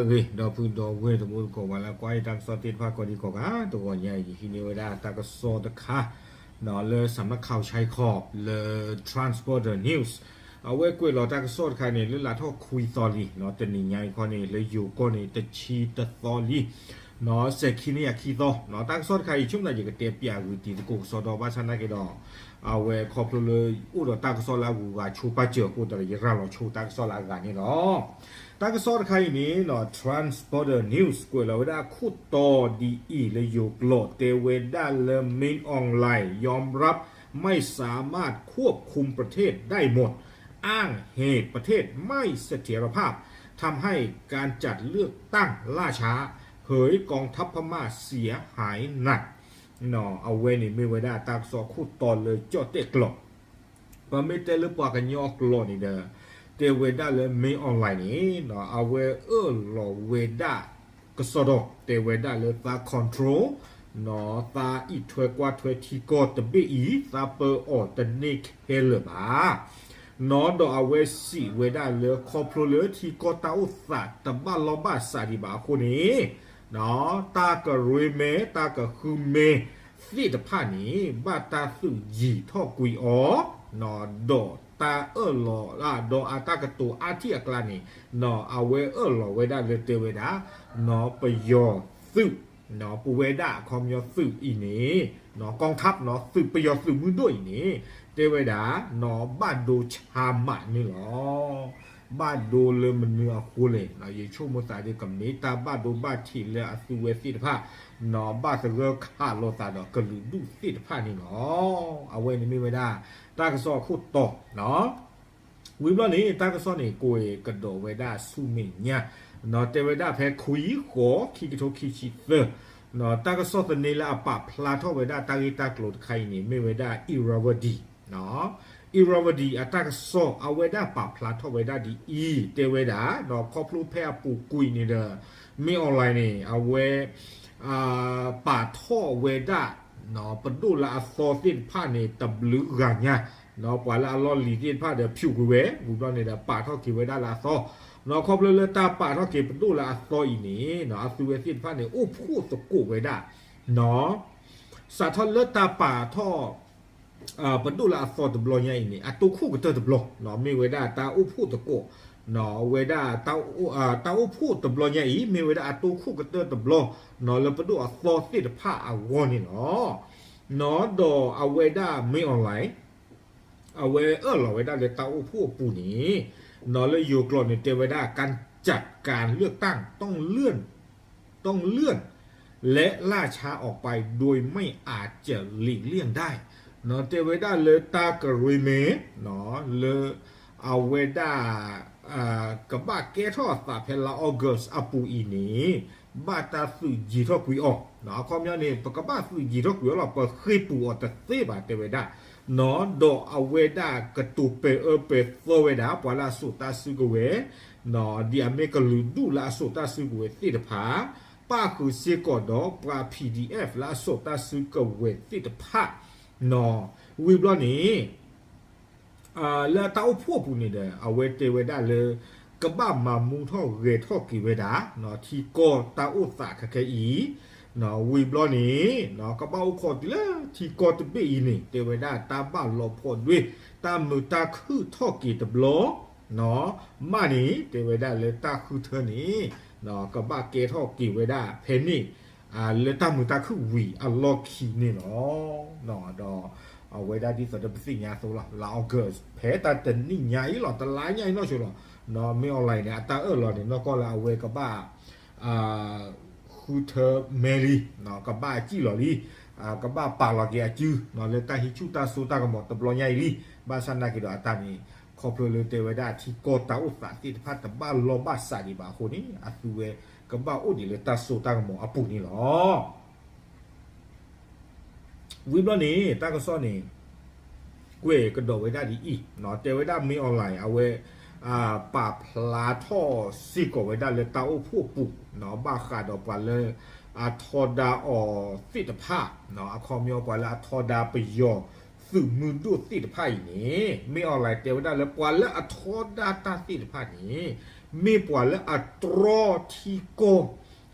ဂ့ၤ ဒီပုၢ်ဒီဝဲၢ်တံၤသကိး ပှၤလၢကွၢ်ယတၢ်ကစီၣ်သ့ၣ်တဖၣ်ကိးဒံကိးဂၤ, တဂီၤညါအံၤ ယဟံးန့ၢ်ဝဲဒၣ်တၢ်ကစီၣ်တခါ လၢ Samrak Khaw Chai Corp လၢ Transborder News အဝဲကွဲးလီၤတၢ်ကစီၣ်တခါန့ၣ် လၢလၢထီၣ်ခွံသီလံ, တနံၤညါအံၤခီန့ၣ် လၢယိၤကီၢ်န့ၣ် တဆံတသီလံ, စဲးခံနံၣ်ယၤခံသီ, တၢ်ကစီၣ်တခါအံၤ ဆိကမိၣ်သးယကတဲပျးဂုာ်တံၤသကိးကစီဒီ ဘၣ်ဆၣ်နာ်က့ဒီး အဝဲခီဖျိလၢအိၣ်ဒီးတၢ်ကစီၣ်လၢအဂုၤအဂၤဆိပာ်စၢၤအဃိသတးဒီး ယရၤလီၤဆိတၢ်ကစီၣ်လၢအဂၤန့ၣ်လီၤ. တၢ်ကစီၣ်တခါအံၤန့ၣ် Transborder News ကွဲးလီၤဝဲဒၣ်ခိၣ်တီဒ်အံၤ လၢယိၤကျိာ်တဲဝဲဒၣ်လၢ Min Aung Hlaing ยอมรับไม่สามารถควบคุมประเทศได้หมด อ้างเหตุประเทศไม่เสถียรภาพ ทำให้การจัดเลือกตั้งล่าช้า เผยกองทัพพม่าเสียหายหนัก အဝဲန့ၣ်မ့ၢ်ဝဲဒၣ်တၢ်ကစီၣ်ခိၣ်တီလၢကၠီၣ်တဲၣ်ကျိာ်, ပမ့ၢ်တဲလၢပှၤကညီအကျိာ်န့ၣ်ဒီး တဲဝဲဒၣ်လၢ Min Aung Hlaing န့ၣ် အဝဲအၢၣ်လီၤဝဲဒၣ်ကစီဒီ တဲဝဲဒၣ်လၢသး control သးအံးထွဲကွၢ်ထွဲထံကီၢ်တဘ့ၣ်အံၤ သးပၢအီၤတန့ၢ်ခဲလၢာ်ဘၣ် ဒီးအဝဲစံးဝဲဒၣ်လၢခီဖျိလၢထံကီၢ်တၢ်အိၣ်သးတဘၣ်လီၢ်ဘၣ်စးဒံးဘၣ်အဃိန့ၣ် တၢ်ကရ့မဲ တၢ်ကဃုမဲသ့ၣ်တဖၣ်န့ၣ် ဘၣ်တၢ်သုးယံၤထီၣ်ကွံာ်အီၤ, ဒီးတၢ်အၢၣ်လီၤဒီးအတၢ်ကတိၤအါထံၣ်အကျါန့ၣ် အဝဲအၢၣ်လီၤဝဲဒၣ်လၢတဲဝဲဒၣ် ပယီၤသုး ပဝဲဒၣ်အခီပညီသုးအံၤန့ၣ် กองทัพ သုး ပယီၤသုးမုၢ်ဒိၣ်အံၤန့ၣ် တဲဝဲဒၣ် ဘၣ်ဒိဆါမးန့ၣ်လီၤ. ဘၣ်ဒိလၢမနုၤအဃိလဲၣ်, ယဆိကမိၣ်သးဒီးကမ့ၢ်တၢ်ဘၣ်ဒိဘၣ်ထံးလၢအသုဝဲသ့ၣ်တဖၣ် ဘၣ်သဂၢၢ်ခးလိာ်သးဒီးကလုာ်ဒူၣ်သ့ၣ်တဖၣ်န့ၣ်လီၤ. အဝဲန့ၣ်မ့ၢ်ဝဲဒၣ် တၢ်ကစီၣ်အခိၣ်တီ ဝံၤဘျီန့ၣ် တၢ်ကစီၣ်န့ၣ် ကွဲးကဒီးဝဲဒၣ်ဆူမဲာ်ညါ, တဲဝဲဒၣ်ဖဲခွံဃိး ခံကထိခံဆံသၢ, တၢ်ကစီၣ်သန့လၢအပာ်ဖျါထီၣ်ဝဲဒၣ်တၢ်ဂ့ၢ်တၢ်ကျိၤတခါအံၤန့ၣ် မ့ၢ်ဝဲဒၣ် Irrawaddy, Irrawaddy အတၢ်ကစီၣ် အဝဲဒၣ်ပာ်ဖျါထီၣ်ဝဲဒၣ်ဒ်အံၤ တဲဝဲဒၣ် ခီဖျိဖဲအပူၤကွံာ်န့ၣ်ဒီး Min Aung Hlaing န့ၣ် အဝဲ ပာ်ထီၣ်ဝဲဒၣ် ပဒိၣ်လၢအသီသ့ၣ်တဖၣ်န့ၣ် တဘျုးဂၤညါ, ပှၤလၢအလီၢ်လံၤသ့ၣ်တဖၣ်ဒီး ဖၠူးကွံာ်ဝဲ, ဝံၤဘျီန့ၣ်ဒီး ပာ်ထီၣ်က့ၤဝဲဒၣ်လၢအသီ, ခီဖျိလၢတၢ်ပာ်ထီၣ်က့ၤပဒိၣ်လၢအသီအံၤန့ၣ် အသုဝဲသ့ၣ်တဖၣ်န့ၣ် အိၣ်ဖှိၣ်သကိးဝဲဒၣ် စးထီၣ်လၢတၢ်ပာ်ထီၣ် ပဒိၣ်လၢအသီတဘျီညါအံၤန့ၣ် အတိခိၣ်ကတၢၢ်တဘျီ မ့ၢ်ဝဲဒၣ်တၢ်အိၣ်ဖှိၣ်သကိး ဝဲဒၣ် တၢ်အိၣ်ဖှိၣ်တဘျီညါအံၤ မ့ၢ်ဝဲဒၣ်အတိခိၣ်ကတၢၢ်တဘျီ လၢပဒိၣ်အသီသ့ၣ်တဖၣ်အဂီၢ်န့ၣ်လီၤ. ဒီးအဝဲဒၣ် Min Aung Hlaing အဝဲအၢၣ်လီၤဝဲဒၣ်လၢတၢ်အိၣ်ဖှိၣ်အပူၤန့ၣ် လၢယိၤကျိာ်န့ၣ် တဲဝဲဒၣ် การจัดการเลือกตั้งต้องเลื่อน ต้องเลื่อน และล่าช้าออกไปโดยไม่อาจจะหลีกเลี่ยงได้ တဲဝဲဒၣ်လၢတၢ်ကရ့မဲ လၢအဝဲဒၣ် ကဘၣ်ကဲထီၣ်အသးဖဲလါ August အပူၤအံၤန့ၣ် ဘၣ်တၢ်သုးယံၤထီၣ်ကွံာ်အီၤ, အခီပညီန့ၣ် ပကဘၣ်သုးယံၤထီၣ်ကွံာ်အီၤလီၤ ပဃ့ၢ်ပူၤအီၤတသ့ဘၣ် တဲဝဲဒၣ်, ဒီးအဝဲဒၣ်ကတိၤပဲာ်အၢပဲာ်သီဝဲဒၣ် ပှၤလၢအစိာ်တၢ်စုကဝဲၤ ဒ်အမ့ၢ်ကလုာ်ဒူၣ်လၢအစိာ်တၢ်စုကဝဲၤသ့ၣ်တဖၣ် ပၣ်ဃုာ်စ့ၢ်ကီးဒီးပှၤ P D F လၢအစိာ်တၢ်စုကဝဲၤသ့ၣ်တဖၣ်, ဝံၤဘျီန့ၣ် လၢတၢ်အိၣ်ဖှိၣ်အပူၤန့ၣ်ဒီး အဝဲတဲဝဲဒၣ်လၢ ကဘၣ်မၤမူထီၣ်ဂဲၤထီၣ်က့ၤဝဲဒၣ် ထံကီၢ်တၢ်အိၣ်သးခဲခဲအံၤ, ဝံၤဘျီန့ၣ် ကဘၣ်အိၣ်ခိးတုၤလၢထံကီၢ်တဘ့ၣ်အံၤန့ၣ် တဲဝဲဒၣ်တၢ်ဘၣ်လီၤဖှီၣ်ဒွဲၣ် တၢ်မုာ်တၢ်ခုၣ်ထီၣ်က့ၤတဘျီ မးန့ၣ် တဲဝဲဒၣ်လၢတၢ်ဃုထၢန့ၣ် ကဘၣ်ကဲထီၣ်က့ၤဝဲဒၣ်ဖဲန့ၣ် လၢတၢ်မုာ်တၢ်ခုၣ်ဝံၤအလီၢ်ခံန့ၣ်လီၤ. ဒီးအဝဲဒၣ်ဒ်သိးဒီးပသ့ၣ်ညါအသိးလီၤ လါ August ဖဲတၢ်တနံၣ်ညါအံၤလီၤ တလါညါအံၤနီၢ်ဆိလီၤ Min Aung Hlaing န့ၣ် အတၢ်အၢၣ်လီၤန့ၣ် နီၢ်ကီၢ်လၢအဝဲကဘၣ် ဃုထၢမဲလံ ကဘၣ်စံၣ်လီၤလံ ကဘၣ်ပာ်လီၤက့ၤအစု လၢတၢ်ဟံးဆူၣ်တၢ်စိတၢ်ကမီၤတဘျီညါအံၤလံ ဘၣ်ဆၣ်နာ်က့ၤဒီးအတၢ်န့ၣ် ခီဖျိလၢတဲဝဲဒၣ်ထံကီၢ်တၢ်အိၣ်သးသ့ၣ်တဖၣ်တဘၣ်လီၢ်ဘၣ်စးဒံးဘၣ်အဃိန့ၣ် အသုဝဲကဘၣ်အိၣ်ဒံးလၢတၢ်စိတၢ်ကမီၤအပူၤန့ၣ်လီၤ. ဝံၤဘျီန့ၣ် တၢ်ကစီၣ်န့ၣ် ကွဲးကဒီးဝဲဒၣ်ဒ်အံၤ, တဲဝဲဒၣ် Min Aung Hlaing အဝဲ ပာ်ဖျါထီၣ်စ့ၢ်ကီးဝဲဒၣ်လၢတၢ်အိၣ်ဖှိၣ်အပူၤ ဘၣ်ဃးဒီးပှၤလၢအထီဒါအီၤသ့ၣ်တဖၣ် အခီပညီပှၤလၢအထီဒါပယီၤသုးမုၢ်ဒိၣ်သ့ၣ်တဖၣ်အံၤန့ၣ် Min Aung Hlaing တဲဝဲဒၣ်လၢပှၤလၢအထီဒါတၢ်သ့ၣ်တဖၣ်န့ၣ် မ့ၢ်ပှၤလၢအတြီထံကီၢ်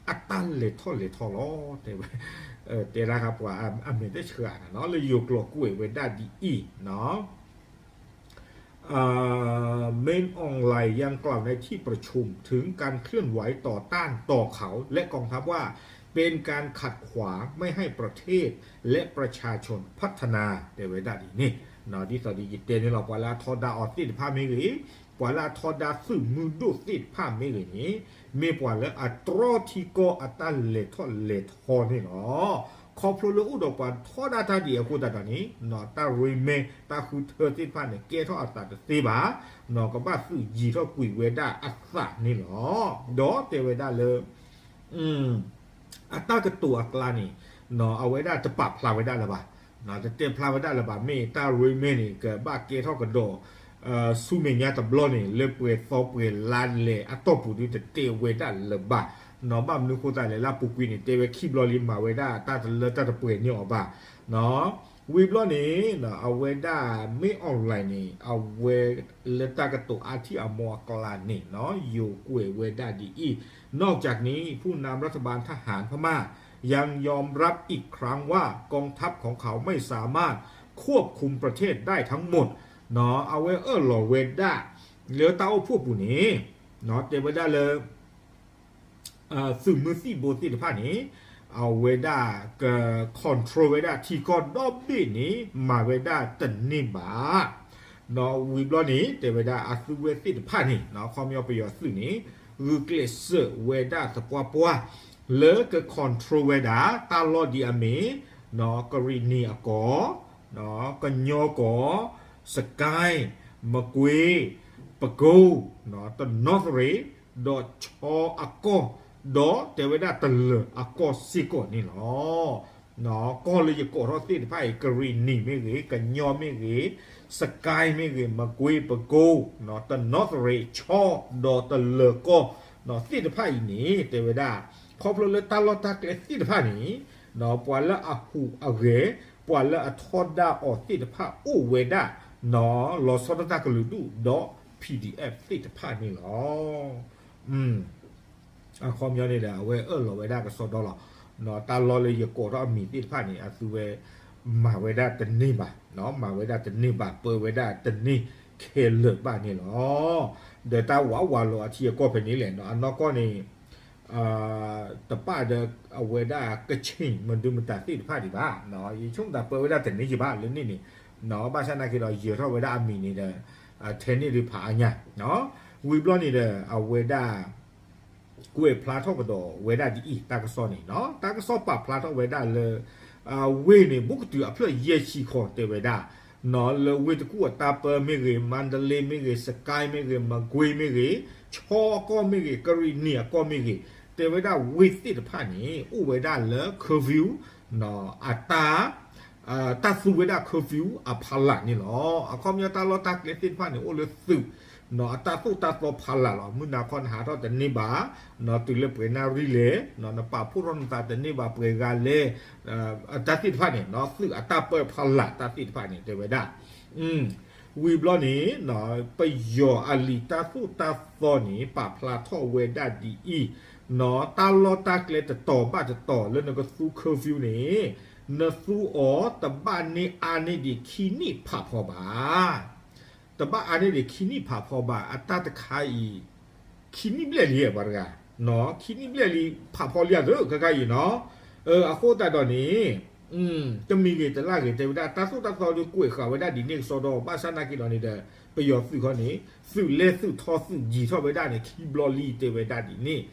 အတၢ်လဲၤထီၣ်လဲၤထီလီၤ တဲဝဲ, တဲဒၣ်ပှၤအမဲာ်တဆှးန့ၣ်နီၤ လၢယိၤကျိာ်ကွဲးဝဲဒၣ်ဒ်အံၤနီၤ မင်းအောင်လှိုင် ยังกล่าวในที่ประชุมถึงการเคลื่อนไหวต่อต้านต่อเขาและกองทัพว่า เป็นการขัดขวางไม่ให้ประเทศและประชาชนพัฒนา တဲဝဲဒၣ်ဒ်န့ၣ်, ဒ်သိးဒီးယတဲန့ၣ်လီၤ ပှၤလၢအထီဒါအီၤသ့ၣ်တဖၣ်မ့ၢ်ဂ့ၤ, ပှၤလၢအထီဒါသုးမုၢ်ဒိၣ်သ့ၣ်တဖၣ်မ့ၢ်ဂ့ၤန့ၣ်, မ့ၢ်ပှၤလၢအတြီထံကီၢ်အတၢ်လဲၤထီၣ်လဲၤထီန့ၣ်လီၤ. ခီဖျိလၢအိၣ်ဒီးပှၤထီဒါတၢ်ဒ်အံၤအဃိသတးဒီးန့ၣ်, တၢ်ရ့မဲ တၢ်ဃုထၢသ့ၣ်တဖၣ်န့ၣ် ကဲထီၣ်အသးတသ့ဘၣ်, ကဘၣ်သုးယံၤထီၣ်ကွံာ်ဝဲဒၣ်အသးန့ၣ်လီၤ. ဒီးတဲဝဲဒၣ်လၢ အတၢ်ကတိၤအကျါန့ၣ်, အဝဲဒၣ်တပာ်ဖျါဝဲဒၣ်လၢၤဘၣ်, တတဲဖျါဝဲဒၣ်လၢၤဘၣ် မ့ၢ်တၢ်ရ့မဲန့ၣ် ကဘၣ်ကဲထီၣ်ကဒီး ဆူမဲာ်ညါတဘျီန့ၣ် လၢပှဲၤသီပှဲၤလါလဲၣ်အတီၢ်ပူၤဒုတတဲဝဲဒၣ်လၢၤဘၣ်, ဘၣ်မနုၤဃိသတးလဲၣ် လၢအပူၤကွံာ်န့ၣ် တဲဝဲခံဘျီလံ မၤဝဲဒၣ်တၢ်တလၢတၢ်တပှဲၤန့ၢ်အီၤဘၣ် ဝံၤဘျီန့ၣ် အဝဲဒၣ် မင်းအောင်လှိုင် န့ၣ် အဝဲလၢတၢ်ကတိၤအါထံၣ်အမိၢ်အကျါန့ၣ် ယိၤကွဲးဝဲဒၣ်ဒ်အံၤ, นอกจากนี้ ผู้นำรัฐบาลทหารพม่ายังยอมรับอีกครั้งว่ากองทัพของเขาไม่สามารถควบคุมประเทศได้ทั้งหมด အဝဲအၢၣ်လီၤဝဲဒၣ် လၢတၢ်အိၣ်ဖှိၣ်ပူၤန့ၣ် တဲဝဲဒၣ်လၢ သုးမုၢ်သံၣ်ဘိသ့ၣ်တဖၣ်န့ၣ် အဝဲဒၣ်က control ဝဲဒၣ်ထံကီၢ်ဒီဘ့ၣ်န့ၣ် မၤဝဲဒၣ်တန့ၢ်ဘၣ်, ဒီးဝံၤဘျီန့ၣ် တဲဝဲဒၣ်အသုဝဲသ့ၣ်တဖၣ်န့ၣ် ခီပညီပယီၤသုးန့ၣ် ဂုာ်ကျဲးစၢးဝဲဒၣ်သပှၢ်ပှၢ် လၢက control ဝဲဒၣ် တၢ်လီၢ်ဒ်အမ့ၢ် ကရံၣ်နံၣ်အကီၢ်, ကညီကီၢ်, စကဲၣ်, မကွ့, ပကိ, တနီသရံၣ်, ဒီးဆီအကီၢ်, ဒီးတဲဝဲဒၣ်တလၢၤအကီၢ်စ့ၢ်ကီးန့ၣ်လီၤ. ကီၢ်လၢယကိးထီၣ်သ့ၣ်တဖၣ်အံၤ ကရံၣ်နံၣ်မ့ၢ်ဂ့ၤ, ကညီမ့ၢ်ဂ့ၤ, စကဲၣ်မ့ၢ်ဂ့ၤ, မကွ့, ပကိ, တနီသရံၣ်, ဆီ, ဒီးတလၢၤကီၢ် သ့ၣ်တဖၣ်အံၤန့ၣ် တဲဝဲဒၣ် ခီဖျိလၢတၢ်လီၢ်တၢ်ကျဲသ့ၣ်တဖၣ်န့ၣ် ပှၤလၢအဟူးအဂဲၤ ပှၤလၢအထီဒါအီၤသ့ၣ်တဖၣ်အိၣ်ဝဲဒၣ် လီၤဆီဒၣ်တၢ်ကလုာ်ဒူၣ်ဒီး PDF သ့ၣ်တဖၣ်န့ၣ်လီၤ. အခီပညီန့ၣ်ဒီး အဝဲအၢၣ်လီၤဝဲဒၣ်ကစီဒီလီၤ. တၢ်လီၢ်လၢယကိးထီၣ်အမံၤသ့ၣ်တဖၣ်န့ၣ် အသုဝဲ မၤဝဲဒၣ်တန့ၢ်ဘၣ်, မၤဝဲဒၣ်တန့ၢ်ဘၣ်, ပၢဝဲဒၣ်တန့ၢ်ခဲလၢာ်ဘၣ်န့ၣ်လီၤ. ဒီးတၢ်ဝးဝးလီၤအထံအကီၢ်ဖဲန့ၣ်လဲၣ်, အနီၢ်ကီၢ်န့ၣ် တပာ်ဒီးအဝဲဒၣ်ကဆ့ၣ်မဒုမတၤသ့ၣ်တဖၣ်ဒံးဘၣ်, ယဆိကမိၣ်သးပၢဝဲဒၣ်တန့ၢ်ယံၤဘၣ်လၢန့ၣ်န့ၣ်, ဘၣ်ဆၣ်နာ်က့ဒီး ယၢၤထီၣ်ဝဲဒၣ်အမံၤန့ၣ်ဒီး ထဲန့ၣ်ဒုးဖးအါညါ, ဝံၤဘျီန့ၣ်ဒီး အဝဲဒၣ် ကွဲးဖျါထီၣ်ကဒီးဝဲဒၣ်ဒ်အံၤ တၢ်ကစီၣ်န့ၣ်, တၢ်ကစီၣ်ပာ်ဖျါထီၣ်ဝဲဒၣ်လၢ ဝ့ၢ်န့ၣ် ဘူးကတုၤအဖျၢၣ်ယဲၢ်ဆံဃီတဲဝဲဒၣ်, လၢဝ့ၢ်တကူၣ်အတၢ်ပၢမ့ၢ်ဂ့ၤ, မါဒလ့မ့ၢ်ဂ့ၤ, စကဲၣ်မ့ၢ်ဂ့ၤ, မကွ့မ့ၢ်ဂ့ၤ, ဆီအကီၢ်မ့ၢ်ဂ့ၤ, ကရံၣ်နံၣ်အကီၢ်မ့ၢ်ဂ့ၤ, တဲဝဲဒၣ်ဝ့ၢ်သ့ၣ်တဖၣ်န့ၣ် အိၣ်ဝဲဒၣ်လၢ curfew အတၢ် တၢ်သူဝဲဒၣ် curfew အဖီလာ်န့ၣ်လီၤ. အခီပညီတၢ်လီၢ်တၢ်ကျဲသ့ၣ်တဖၣ်န့ၣ် အိၣ်လၢသုး အတၢ်သိၣ်တၢ်သီဖီလာ်လီၤ. မုၢ်နၤခီနဟးထီၣ်တန့ၢ်ဘၣ်, တုၤလၢပှဲၤနၣ်ရံၣ်လဲၣ်, နပာ်ဖှိၣ်ထီၣ်နသးတန့ၢ်ဘၣ် ပှဲၤဂၤလဲၣ်, တၢ်သ့ၣ်တဖၣ်န့ၣ် သုးအတၢ်ပၢဖီလာ်တၢ်သ့ၣ်တဖၣ်န့ၣ် တဲဝဲဒၣ် ဝံၤဘျီန့ၣ် ပယီၤအလံာ်တၢ်သိၣ်တၢ်သီန့ၣ် ပာ်ဖျါထီၣ်ဝဲဒၣ်ဒ်အံၤ, တၢ်လီၢ်တၢ်ကျဲတတီၤဘၣ်တတီၤလၢနကသူ curfew န့ၣ် နသူအီၤတဘၣ်န့ၢ်အါန့ၢ်ဒံးခံနံၣ်ဖးဖီဘၣ်. တဘၣ်အါန့ၢ်ဒံးခံနံၣ်ဖးဖီဘၣ် အတၢ်တခါအံၤ ခံနံၣ်ဘျဲၣ်လံပှၤတဂၤ, ခံနံၣ်ဘျဲၣ်လံဖးဖီလံဧါသ့ ခဲခါအံၤနီၤ. အဃိသတးဒီးန့ၣ် တမံၤဂ့ၤတလၢ်ဂ့ၤ တဲဝဲဒၣ် တၢ်သိၣ်တၢ်သီဒုးကွဲးဃာ်ဝဲဒၣ်ဒ်န့ၣ်ကစီဒီ ဘၣ်ဆၣ်နာ်က့ဒီးန့ၣ်ဒီး ပယီၤသုးခီန့ၣ် သုးလဲၢ်သုးထီသုးယံၤထီၣ်ဝဲဒၣ်န့ၣ် ခံဘျီလံတဲဝဲဒၣ်ဒ်န့ၣ်,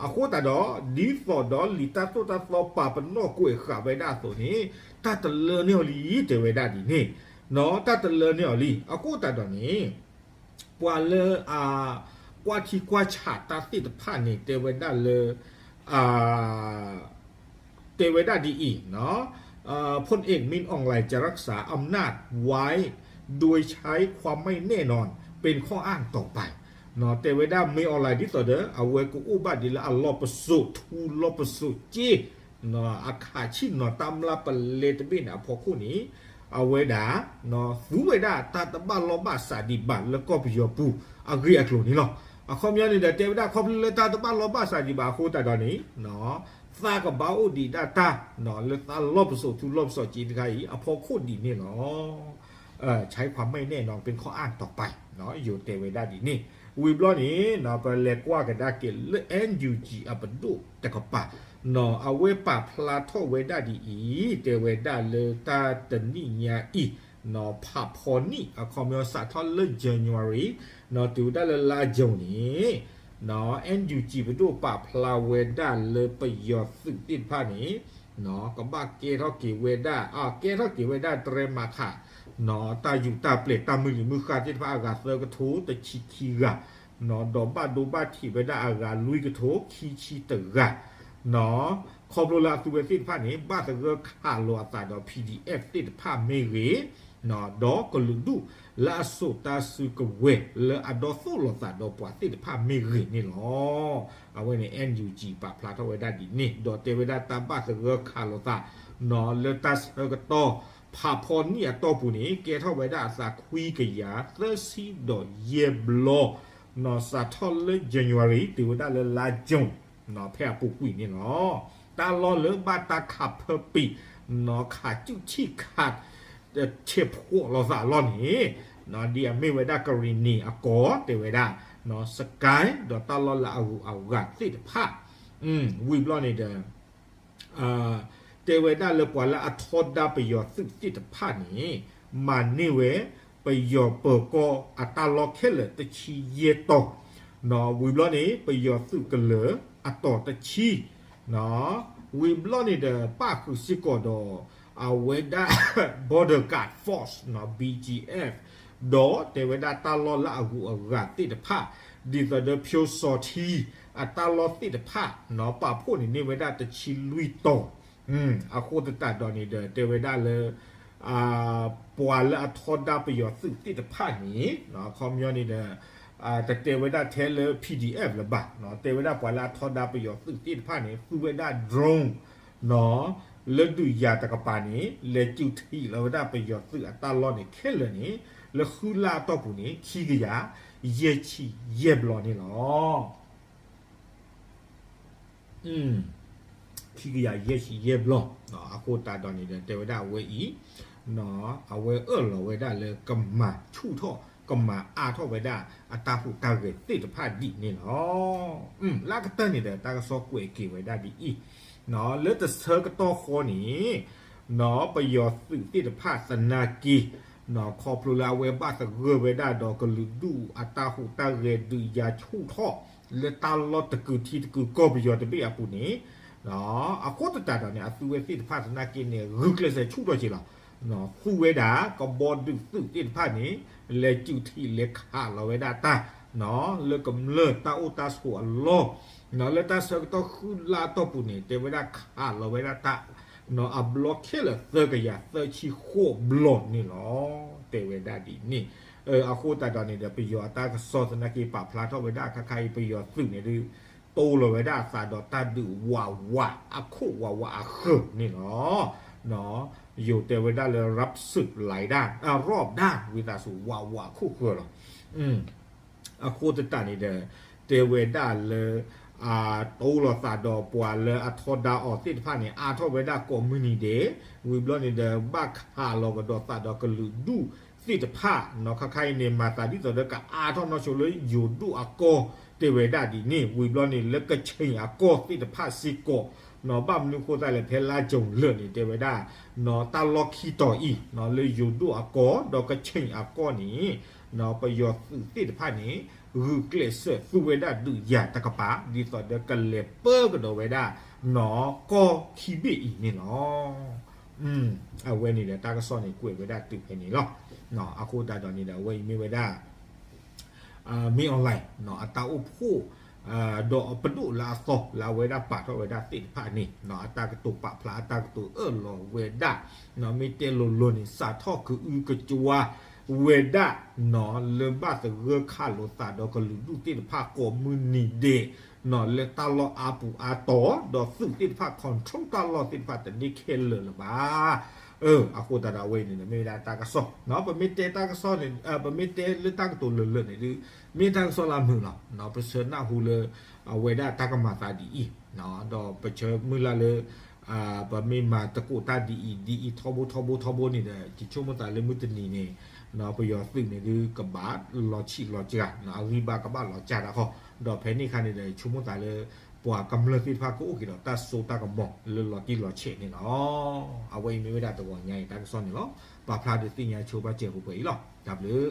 အဃိသတးဒီး ဒ်သိးဒီးလံာ်တၢ်သိၣ်တၢ်သီပာ်ပနီၣ်ကွဲးဃာ်ဝဲဒၣ်အသိးန့ၣ် တၢ်တလၢန့ၢ်အီၤလံတဲဝဲဒၣ်ဒ်န့ၣ်, တၢ်တလၢန့ၢ်အီၤလံ. အဃိသတးဒီးန့ၣ် ပှၤလၢအ ကွၢ်ထံကွၢ်ဆးတၢ်သ့ၣ်တဖၣ်န့ၣ် တဲဝဲဒၣ်လၢ တဲဝဲဒၣ်ဒ်အံၤ, พลเอก มินออง หลัง จะรักษาอำนาจ ไว้ โดยใช้ความไม่แน่นอนเป็นข้ออ้างต่อไป တဲဝဲဒၣ် မင်းအောင်လှိုင် ဒ်သိးဒီး အဝဲကအိၣ်ဘၣ်ဒ်လၢအလီၢ်ပစိာ်ထူလီၢ်ပစိာ်စ့ အခးဆံၣ်နီၤတၢ်မျၢ်ပလဲတဘ့ၣ်န့ၣ်အဖီခိၣ်န့ၣ် အဝဲဒၣ် သူဝဲဒၣ်တၢ်တဘၣ်လီၢ်ဘၣ်စးဒံးဘၣ်လၢကီၢ်ပယီၤပူၤအဂ့ၢ်အကျိၤန့ၣ်လီၤ. အခီပညီန့ၣ်ဒီး တဲဝဲဒၣ်ခီဖျိလၢတၢ်တဘၣ်လီၢ်ဘၣ်စးဒံးဘၣ်အဃိသတးဒီးန့ၣ် သးကဘၣ်အိၣ်ဒံးဒၣ်တၢ် လၢသးလီၢ်ပစိာ်ထူလီၢ်ပစိာ်စ့တခါအံၤ အဖီခိၣ်ဒံးန့ၣ်လီၤ. ใช้ความไม่แน่นอนเป็นข้ออ้างต่อไป ယိၤတဲဝဲဒၣ်ဒ်န့ၣ် ဝံၤဘျီန့ၣ် ပလဲၤကွၢ်ကဒါက့ၤလၢ NUG အပဒိၣ်တကပၤ အဝဲပာ်ဖျါထီၣ်ဝဲဒၣ်ဒ်အံၤ တဲဝဲဒၣ်လၢတၢ်တနံၣ်ညါအံၤ ဖးဖီနံၣ် အခီပညီစးထီၣ်လၢ January တုၤဝဲဒၣ်လၢလါ June န့ၣ် NUG ပဒိၣ်ပာ်ဖျါဝဲဒၣ်လၢပယီၤသုးသ့ၣ်တဖၣ်န့ၣ် ကဘၣ်ကဲထီၣ်က့ၤဝဲဒၣ် ကဲထီၣ်က့ၤဝဲဒၣ်တြဲမၤခး တၢ်ယူးတၢ်ပျဲၤတၢ်မုၢ်လံၤမုၢ်ဃၢ်သ့ၣ်တဖၣ်အဂၤသၢကထိတဆံခံဂၤ ဒီးဘၣ်ဒိဘၣ်ထံးဝဲဒၣ်အဂၤလွံၢ်ကထိခံဆံတဂၤ ခီဖျိလၢအသုဝဲသ့ၣ်တဖၣ်န့ၣ် ဘၣ်သဂၢၢ်ခးလိာ်အသးဒီး PDF သ့ၣ်တဖၣ်မ့ၢ်ဂ့ၤ ဒီးကလုာ်ဒူၣ်လၢအစိာ်တၢ်စုကဝဲၤလၢအဒီသိၣ်လိာ်သးဒီးပှၤသ့ၣ်တဖၣ်မ့ၢ်ဂ့ၤန့ၣ်လီၤ. အဝဲန့ၣ် NUG ပာ်ဖျါထီၣ်ဝဲဒၣ်ဒ်န့ၣ် ဒီးတဲဝဲဒၣ်တၢ်ဘၣ်သဂၢၢ်ခးလိာ်သး လၢတၢ်ဆၢကတီၢ် ဖးဖီနံၣ်အတီၢ်ပူၤန့ၣ် ကဲထီၣ်ဝဲဒၣ်အသးခွံကယၤသၢဆံဒီးယဲၢ်ဘျီ စးထီၣ်လၢ January တုၤဝဲဒၣ်လၢလါ June ဖဲအပူၤကွံာ်န့ၣ်လီၤ. တၢ်လီၢ်လၢဘၣ်တၢ်ခးဖၢပံာ် ခးစူၣ်ထံၣ်ခး ဆဲးဖှိးလိာ်သးအလီၢ်န့ၣ် ဒ်အမ့ၢ်ဝဲဒၣ်ကရံၣ်နံၤအကီၢ် တဲဝဲဒၣ် စကဲ ဒီးတၢ်လီၢ်လၢအဂုၤအဂၤသ့ၣ်တဖၣ် ဝံၤဘျီန့ၣ်ဒီး တဲဝဲဒၣ်လၢပှၤလၢအထီဒါပယီၤသုးသ့ၣ်တဖၣ်န့ၣ် မၤန့ၢ်ဝဲပယီၤပၢၤကီၢ်အတၢ်လီၢ်ခဲလၢာ်တဆံယဲၢ်တီၤ ဝံၤဘျီန့ၣ် ပယီၤသုးကလၢၤအတီၤတဆံ ဝံၤဘျီန့ၣ်ဒီး ပၣ်ဃုာ်စ့ၢ်ကီးဒီး အဝဲဒၣ် Border Guard Force BGF ဒီးတဲဝဲဒၣ်တၢ်လီၢ်လၢအဂုၤအဂၤသ့ၣ်တဖၣ် ဒ်သိးဒီးဖၠိစီၤထံ အတၢ်လီၢ်သ့ၣ်တဖၣ် ပာ်ဖှိၣ်န့ၢ်န့ၢ်ဝဲဒၣ်တဆံလွံၢ်တီၤ အဃိသတးဒီးန့ၣ်ဒီး တဲဝဲဒၣ်လၢ ပှၤလၢအထီဒါပယီၤသုးသ့ၣ်တဖၣ်န့ၣ် အခီပညီန့ၣ်ဒီး တတဲဝဲဒၣ်ထဲလၢ PDF လၢၤဘၣ်, တဲဝဲဒၣ်ပှၤလၢအထီဒါပယီၤသုးသ့ၣ်တဖၣ်န့ၣ် သူဝဲဒၣ် drone လၢဒုးယၤတကပၤန့ၣ် လဲၤစုးထံးလီၤဝဲဒၣ်ပယီၤသုးအတၢ်လီၢ်န့ၣ်ခဲလၢာ်န့ၣ် လၢဃုလါအတီၢ်ပူၤန့ၣ် ခံကယၤယဲၢ်ဆံယဲၢ်ဘျီန့ၣ်လီၤ. ခံကယၤယဲၢ်ဆံယဲၢ်ဘျီ, အဃိသတးဒီးန့ၣ်ဒီး တဲဝဲဒၣ်အဝဲအံၤ အဝဲအၢၣ်လီၤဝဲဒၣ်လၢကမၤဆူၣ်ထီၣ် ကမၤအါထီၣ်ဝဲဒၣ်အတၢ်ဟူးတၢ်ဂဲၤသ့ၣ်တဖၣ်ဒ်န့ၣ်လီၤ. လၢအကတၢၢ်န့ၣ်ဒီး တၢ်ကစီၣ်ကွဲးက့ၤဝဲဒၣ်ဒ်အံၤ, လၢတဆၢကတီၢ်ဃီန့ၣ် ပယီၤသုးသ့ၣ်တဖၣ်သနာ်က့ ခီဖျိလၢအဝဲဘၣ်သဂၢၢ်ဝဲဒၣ်ဒီးကလုာ်ဒူၣ်အတၢ်ဟူးတၢ်ဂဲၤဒုးယၤဆူၣ်ထီၣ် လၢတၢ်လီၢ်တကုာ်ထံတကုာ်ကီၢ်ပယီၤတဘ့ၣ်အပူၤန့ၣ် အဃိသတးဒီးန့ၣ် အသုဝဲသ့ၣ်တဖၣ်သနာ်က့န့ၣ် ဂုာ်ကျဲးစၢးဆူၣ်ထီၣ်က့ၤလီၤ. သူဝဲဒၣ်ကဘီဒုးသုးသ့ၣ်တဖၣ်န့ၣ် လဲၤစုးထံးလဲၤခးလီၤဝဲဒၣ်တၢ် လၢကမျၢၢ်တၢ်အိၣ်တၢ်ဆိးအလီၢ် လၢတၢ်ဆၢကတီၢ်ဃုလါအတီၢ်ပူၤန့ၣ် တဲဝဲဒၣ်ခးလီၤဝဲဒၣ်တၢ် အဘျီခဲလၢာ်သၢကယၤသၢဆံဃိးဘျီန့ၣ်လီၤ. တဲဝဲဒၣ်ဒ်န့ၣ် အဃိသတးဒီးန့ၣ်ဒီး ပယီၤအတၢ်ကစီၣ်သနာ်က့ပာ်ဖျါထီၣ်ဝဲဒၣ်ခါခါအံၤ ပယီၤသုးန့ၣ်ဒုး တိလိာ်ဝဲဒၣ်အသးဒီးတၢ်ဒုးဝးဝးအခိၣ်ဝးဝးအဃၢၤန့ၣ်လီၤ. ယိၤတဲဝဲဒၣ်လၢ ရပ်စုလိုက်တာ ရอบด้าน ဝံသးစူၤ ဝးဝးအခိၣ်ဃၢၤလီၤ. အဃိသတးန့ၣ်ဒီး တဲဝဲဒၣ်လၢ တိလိာ်သးဒီးပှၤလၢအထီဒါအီၤသ့ၣ်တဖၣ်န့ၣ် အါထီၣ်ဝဲဒၣ်ကိးမုၢ်နံၤဒဲး ဝံၤဘျီန့ၣ်ဒီး ဘၣ်ခးလီၤကဒီးသးဒီးကလုာ်ဒူၣ်သ့ၣ်တဖၣ် ခါခါအံၤန့ၣ် မၤသးဒ်သိးဒီးကအါထီၣ်နီၢ်ဆိလၢယိၤဒိၣ်အကီၢ် တဲဝဲဒၣ်ဒ်န့ၣ် ဝံၤဘျီန့ၣ် လၢကခ့ၣ်အကီၢ်သ့ၣ်တဖၣ်စ့ၢ်ကီး ဘၣ်မနုၤဃိသတးလဲၣ် ဖဲလါကၠူၤလၢာ်န့ၣ် တဲဝဲဒၣ် တၢ်လီၢ်ခံတီၤအံၤ လၢယိၤဒိၣ်အကီၢ် ဒီးကခ့ၣ်အကီၢ်န့ၣ် ပယီၤသုးသ့ၣ်တဖၣ်န့ၣ် ဂုာ်ကျဲးစၢးသူဝဲဒၣ်ဒုးယၤတကပၤ ဒ်သိးဒီးကလဲၤပၢကဒီးဝဲဒၣ် ကီၢ်ခံဘ့ၣ်အံၤန့ၣ်လီၤ. အဝဲန့ၣ်ဒီးတၢ်ကစီၣ်န့ၣ်ကွဲးဝဲဒၣ်တုၤဖဲန့ၣ်လီၤ. အဃိသတးဒီးန့ၣ်ဒီး အဝဲအံၤမ့ၢ်ဝဲဒၣ် မင်းအောင်လှိုင် အတၢ်အိၣ်ဖှိၣ် ဒီးအပဒိၣ်လၢအသီလၢအဝဲဒၣ်ပာ်ထီၣ်ဝဲဒၣ်သ့ၣ်တဖၣ်န့ၣ် အတၢ်ကတိၤပာ်ဖျါ အတၢ်ကတိၤအၢၣ်လီၤဝဲဒၣ် မ့ၢ်တဲလိၤလိၤန့ၣ် စးထီၣ်ကအုကကွါဝဲဒၣ် လၢဘၣ်သဂၢၢ်ခးလိာ်သးဒီးကလုာ်ဒူၣ်သ့ၣ်တဖၣ်ကိးမုၢ်နံၤဒဲး လၢတၢ်လီၢ်အါပူၤအါတီၤ ဒီးသုးသ့ၣ်တဖၣ် control တၢ်လီၢ်သ့ၣ်တဖၣ်တန့ၢ်ခဲလၢာ်လၢၤဘၣ်. အဃိသတးဒီးအဝဲအံၤန့ၣ် မ့ၢ်ဝဲဒၣ်တၢ်ကစီၣ်, ပမ့ၢ်တဲတၢ်ကစီၣ်န့ၣ် ပမ့ၢ်တဲလၢတၢ်ကတိၤလၢာ်လၢာ်န့ၣ်ဒုး မ့ၢ်တၢ်ကစီၣ်လၢအမုာ်လီၤ. ပဆၢနၢ်ဟူလၢ အဝဲဒၣ်တၢ်ကမၤသးဒ်အံၤ, ဒီးပဆၢမုၢ်လၢ်လၢ ပမ့ၢ်မၤသကိးတၢ်ဒ်အံၤဒ်အံၤထီဘိထီဘိထီဘိန့ၣ်ဒီး ယဆိကမိၣ်သးလၢမုၢ်တနံၤန့ၣ် ပယီၤသုးန့ၣ်ဒုးကဘၣ်လီၤဆံးလီၤစှၤ, အဂံၢ်ဘါကဘၣ်လီၤစှၤတခီ, ဒီးဖဲန့ၣ်အခါန့ၣ်ဒီး ဆိကမိၣ်သးလၢ ပှၤကမျၢၢ်သ့ၣ်တဖၣ်ကအိၣ်က့ၤဒီးတၢ်စိတၢ်ကမီၤလၢလီၤတံၢ်လီၤဆဲးန့ၣ်လီၤ. အဝဲအံၤမ့ၢ်ဝဲဒၣ်တဂီၤညါအံၤတၢ်ကစီၣ်န့ၣ်လီၤ. ပာ်ဖျါဒုးသ့ၣ်ညါဆိပာ်စၢၤပှဲၤပှဲၤအံၤလီၤ. တၢ်ဘျုး